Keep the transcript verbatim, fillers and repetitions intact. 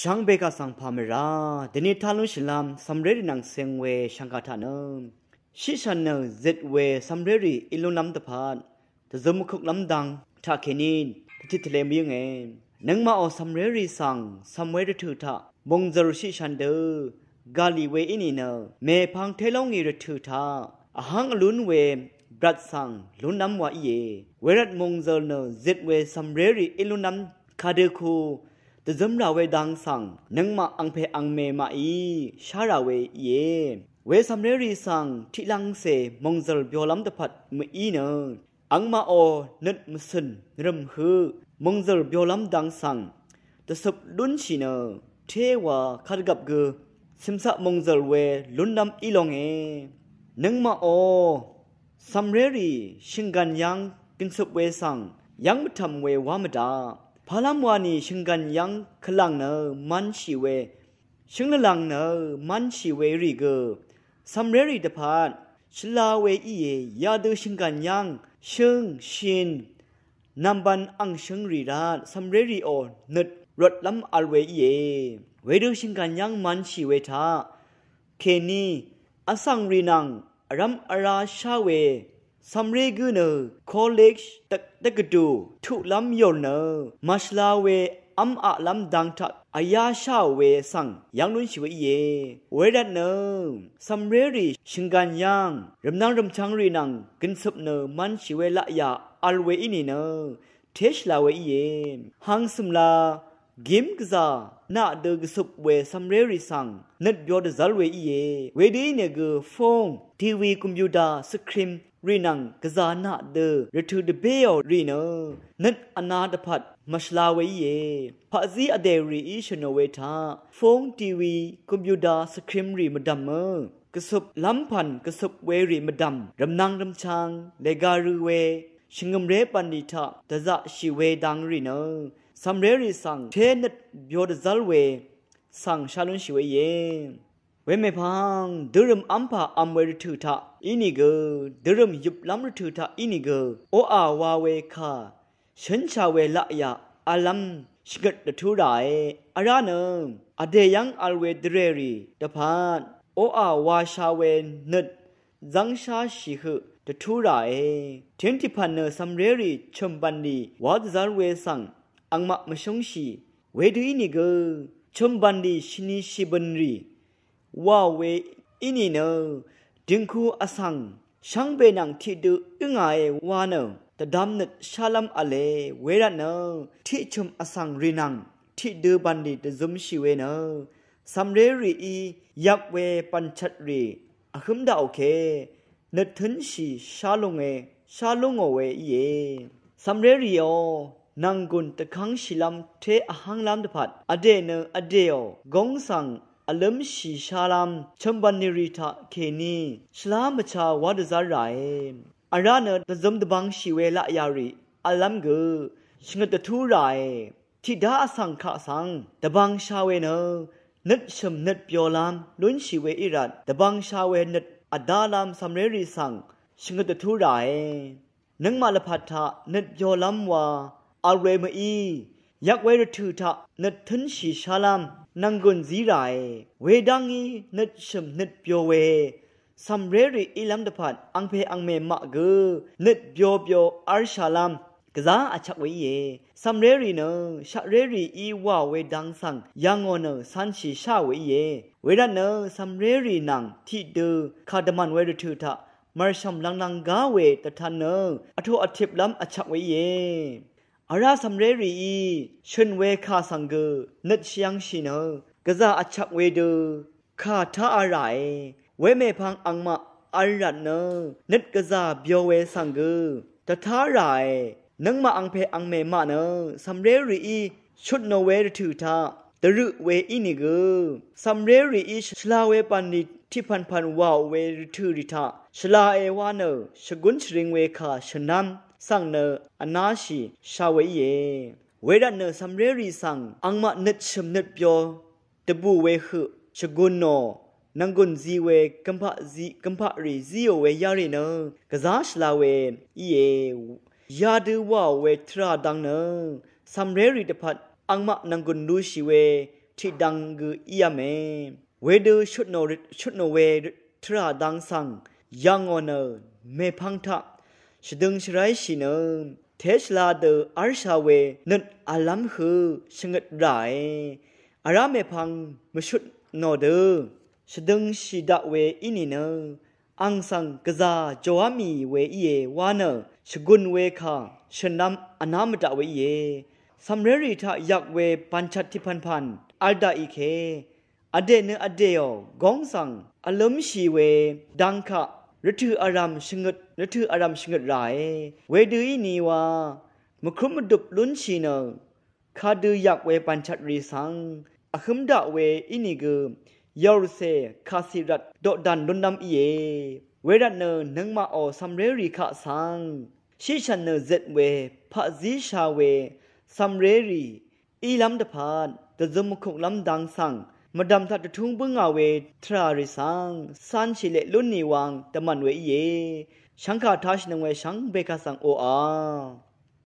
Shvngbe kaq svng pà mvrá dvni taq lúnshìlv́m cv̀mrérì nvng ceng we shvngkà taq nø shiqshv̀n nø zit we cv̀mrérì í lúnlv́m dvpvt dvzøm vkøklv́m dang taqkèní dvtit tvle mvyǿnge. Nøngmaqò cv̀mrérì svng cv̀m we rvtø̀ taq mòngzø̀l shiqshv̀n dø gàlì we í nìnø mèpvng té lóngì rvtø̀ taq vháng vlún we brat svng lúnlv́m wa íe. Wervt mòngzø̀l nø zit we cv̀mrérì í lúnlv́m kadø ku dvzømrà we dang svng nøngmaq angpè angmè maqí shárà we íe. We cv̀mrérì svng tiqlangcè mòngzø̀l byolv́m dvpvt mø̀í nø angmaqò nøt mvcø̀n nvrø̀m høq mòngzø̀l byolv́m dang svng dvcøp lúnshì nø téwa kadvgvp gø cø̀mcaq mòngzø̀l we lúnlv́m í longe. Nøngmaqò cv̀mrérì shø̀nggàn yv́ng gønshøp we svng yv́ng mvtv̀m we wá mvdaq. Palv́m wani shø̀nggàn yv́ng kvlàng nø mv́nshì we shø̀nglvlàng nø mv́nshì we rì gø cv̀mrérì dvpvt shvla we íe. Yadø shø̀nggàn yv́ng shø̀ng shìn nv̀mbv̄n angshøng rì rvt cv̀mrérìò nøt rvtlv́m vl we íe. Wedø shø̀nggàn yv́ng mv́nshì we taq kèní vsvng rì nvng vrv́m vrá shá we cv̀mré gǿ nø college dvgvdù tuqlv́m yòl nø màshvla we v́m aqlv́m dang taq vyá sháò we svng yv́ng lúnshì we íe. Wervt nø cv̀mrérì shø̀nggàn yv́ng rvmnvng rvmchvng rì nvng gønshøp nø mv́nshì we laqyà vl we í nìnø téshvla we íe. Hang cø̀mla gím gvzà naq dø gvsøp we cv̀mrérì svng nøt byo dvzv́l we íe. Wedø ínìgø fóng, tiwi, kompyuta, skrim rì nvng gvzà naq dø rvtø̀ dvbéò rì nø nøt vna dvpvt mvshvla we íe. Paqzí vdè rìí shø̀nò we taq fóng, tiwi, kompyuta, skrim rì mvdv̀mø gvsøp lv́mpv̀n gvsøp we rì mvdv̀m rvmnvng rvmchvng lèga rø̄ we shvngø̀mré bv̀nlì taq dvzaqshì we dang rì nø cv̀mrérì svng té nøt byo dvzv́l we svng shá lúnshì we íe. Wemèpvng dørø̀m v́mpà vm we rvtø̀ taq ínìgø dørø̀m yøplv́m rvtø̀ taq ínìgø oqà wa we kà shǿnsha we laqyà v̄llv́m shvngøt dvtú ràe. Vrá nø vdè yv́ng vl we dvrèrì dvpvt oqà washa we nøt zv́ngsháshì høq dvtú ràe. Tø̄n tiqpv̀n nø cv̀mrérì chø̀m bv̀nlì wá dvzv́r we svng angmaq mvshúngshì wedø ínìgø chø̀m bv̀nlì shvnishì bø̀nrì wàò we í nìnø dìngku vsvng shvngbe nvng tiqdø ǿngàe wa nø dvdvm nøt shálv́m v̄le. Wervtnø tiqchø̀m vsvng rì nvng tiqdø bv̀nlì dvzømshì we nø cv̀mré rìí yvp we bv̀nchvtrì vhǿm daqò ke nøt tǿnshì shá lúnge shá lúngò we íe. Cv̀mré rìò nv̀nggùn dvkv́ngshìlv́m té vhv́nglv́m dvpvt vdè nø vdèò góng svng vlǿmshì shálv́m chø̀m bv̀nlì rì taq kèní shvlá mvcha wá dvzv́r ràe. Vrá nø dvzøm dvbvngshì we laqyà rì v̄llv́m gø shvngøt dvtú ràe. Tiqdá vsvng kaq svng dvbvngsha we nø nøt shø̀m nøt byolv́m lúnshì we í rvt dvbvngsha we nøt vdálv́m cv̀mré rì svng shvngøt dvtú ràe. Nøngmaq lvpat taq nøt byolv́m wa vl we mø̀í yvp we rvtø̀ taq nøt tǿnshì shálv́m nv̀nggùn zí ràe. Wedv́ngí nøt shø̀m nøt byo we cv̀mré rì ílv́m dvpvt angpè angmè maq gø nøt byo byo v́rshàlv́m gvzá vchvk we íe. Cv̀mré rì nø shaqré rìí wàò we dang svng yv̀ngò nø cv̄nshì sháò we íe. Wervtnø cv̀mré rì nvng tiqdø kà dvmv̀n we rvtø̀ taq mv̀rshv̀m lv̄nglv̄ng gá we dvtan nø vtoq vtiplv́m vchvk we íe. Vrá cv̀mré rìí shø̀n we kà svng gø nøt shvyv̄ngshì nø gvzà vchvk we dø kà táa ràe. Wemèpvng angmaq v̄l rvt nø nøt gvzà byo we svng gø dvtá ràe. Nøngmaq angpè angmè maq nø cv̀mré rìí shutnò we rvtø̀ taq dvrøq we ínìgø cv̀mré rìí shvla we bv̀nlì tiqpv̀npv̀n wàò we rvtø̀ rì taq shvlae wa nø shvgún shvring we kà shø̀nv́m svng nø vnáshì sha we íe. Wervtnø cv̀mré rì svng angmaq nøt shø̀m nøt byo dvbù we høq shvgùnò nv̀nggùn zi we gvmpaq zi gvmpaq rì zíò we yarì nø gvzá shvla we íe. Yadø wàò we tvrà dang nø cv̀mré rì dvpvt angmaq nv̀nggùn lushì we tiqdvng gø íáme. Wedø shutnò røt shutnò we røt tvrà dang svng yv̀ngò nø mèpvng taq shvdøng shvráyshì nø té shvla dø v́rsha we nøt vlv́m hø shvngøt ràe. Vrá mèpvng mvshutnò dø shvdøngshì daq we í nìnø àng svng gvzà jòá mì we íe wa nø shvgùn we kà shø̀nvm vná mvdaq we íe. Cv̀mrérì taq yvk we bv̀nchvt tiqpv̀npv̀n vl daqì ke vdè nø vdèò góng svng vlǿmshì we dang kaq rvtø̀ vrv̀m shvngøt rvtø̀ vrv̀m shvngøt ràe. Wedø í nì wa mvkrúm mvdup lúnshì nø kadø yvk we bv̀nchvt rì svng vhǿm daq we ínìgø yv̀lcè kàcì rvt doqdàn lúnlv́m íe. Wervtnø nøngmaqò cv̀mrérì kaq svng shíshv̀n nø zet we paqzísha we cv̀mrérì ílv́m dvpvt dvzøm mvkuklv́m dang svng mvdv̀m taq dvtúng bǿngà we tvrà rì svng cánshì leq lún nì wang dvmv̀n we íe. Shvngkà tashìnøng we shvngbe kaq svng oqà